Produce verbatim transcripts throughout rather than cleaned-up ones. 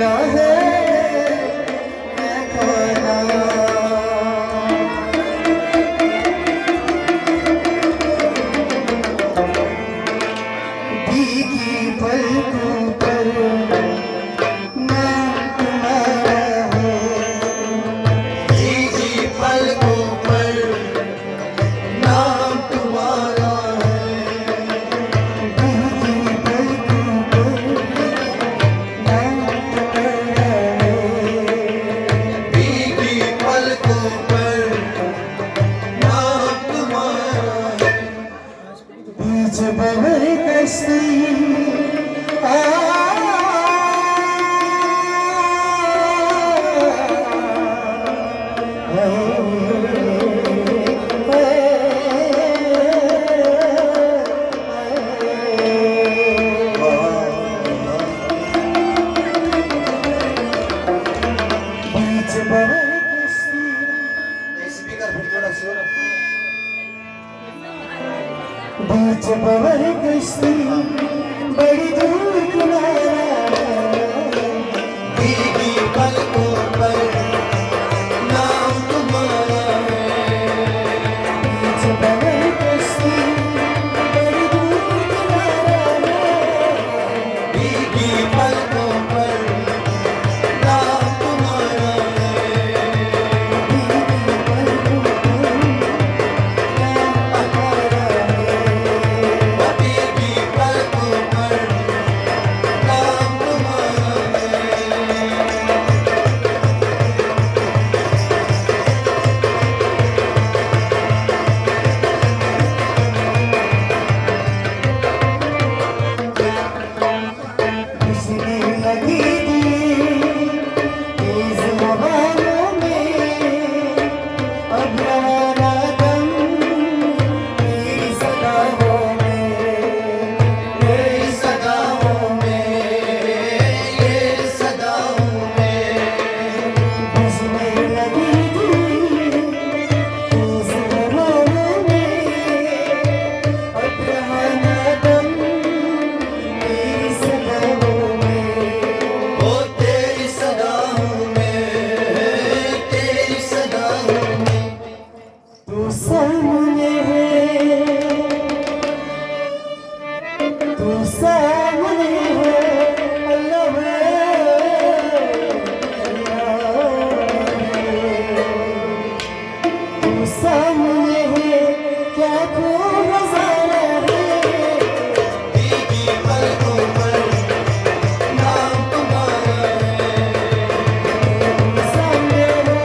है मैं खोना। भीगी पलकों पर नाम तुम्हारा है। भीगी पलकों पर नाम तुम्हारा है। भीगी पलकों पर नाम तुम्हारा है। भीगी पलकों पर नाम तुम्हारा है। बीच भंवर कश्ती, आ, बीच भंवर कश्ती। बीच भंवर कश्ती बड़ी दूर किनारा है। भीगी पलकों पर नाम तुम्हारा है। बीच भंवर कश्ती बड़ी दूर किनारा है। भीगी पलकों पर नाम तुम्हारा है। भीगी पलकों पर नाम तुम्हारा है। भीगी पलकों पर नाम तुम्हारा है। खुशबू लगी थी तेज हवाओं में, अब रहा ना दम तेरी सदाओं में, तेरी सदाओं में, तेरी सदाओं में। खुशबू लगी थी तेज हवाओं में, अब रहा ना दम तेरी सदाओं में, ओ तेरी सदाओं में, तेरी सदाओं में। तू सामने है, तू सामने है, अल्लाह है, अल्लाह है। तू सामने है, क्या खूब नजारा है। भीगी पलकों पर नाम तुम्हारा है। तू सामने है।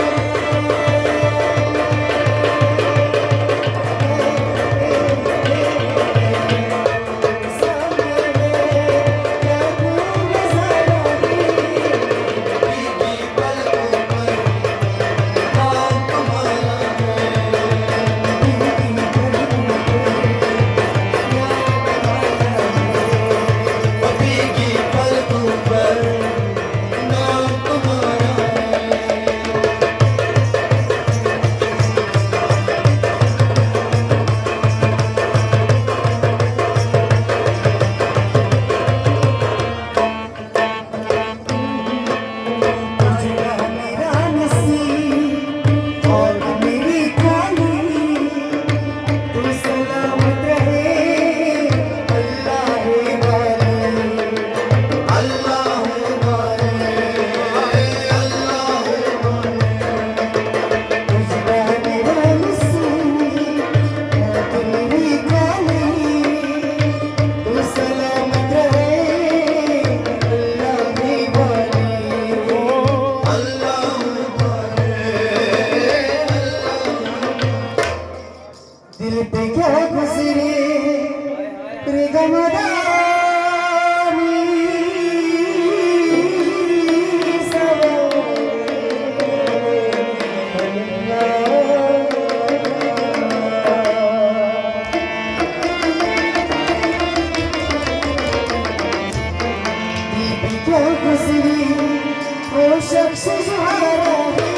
दिल पे क्या गुजरे रे गमदानी सवाल। दिल पे क्या गुजरे वो शख्स जो हारा है।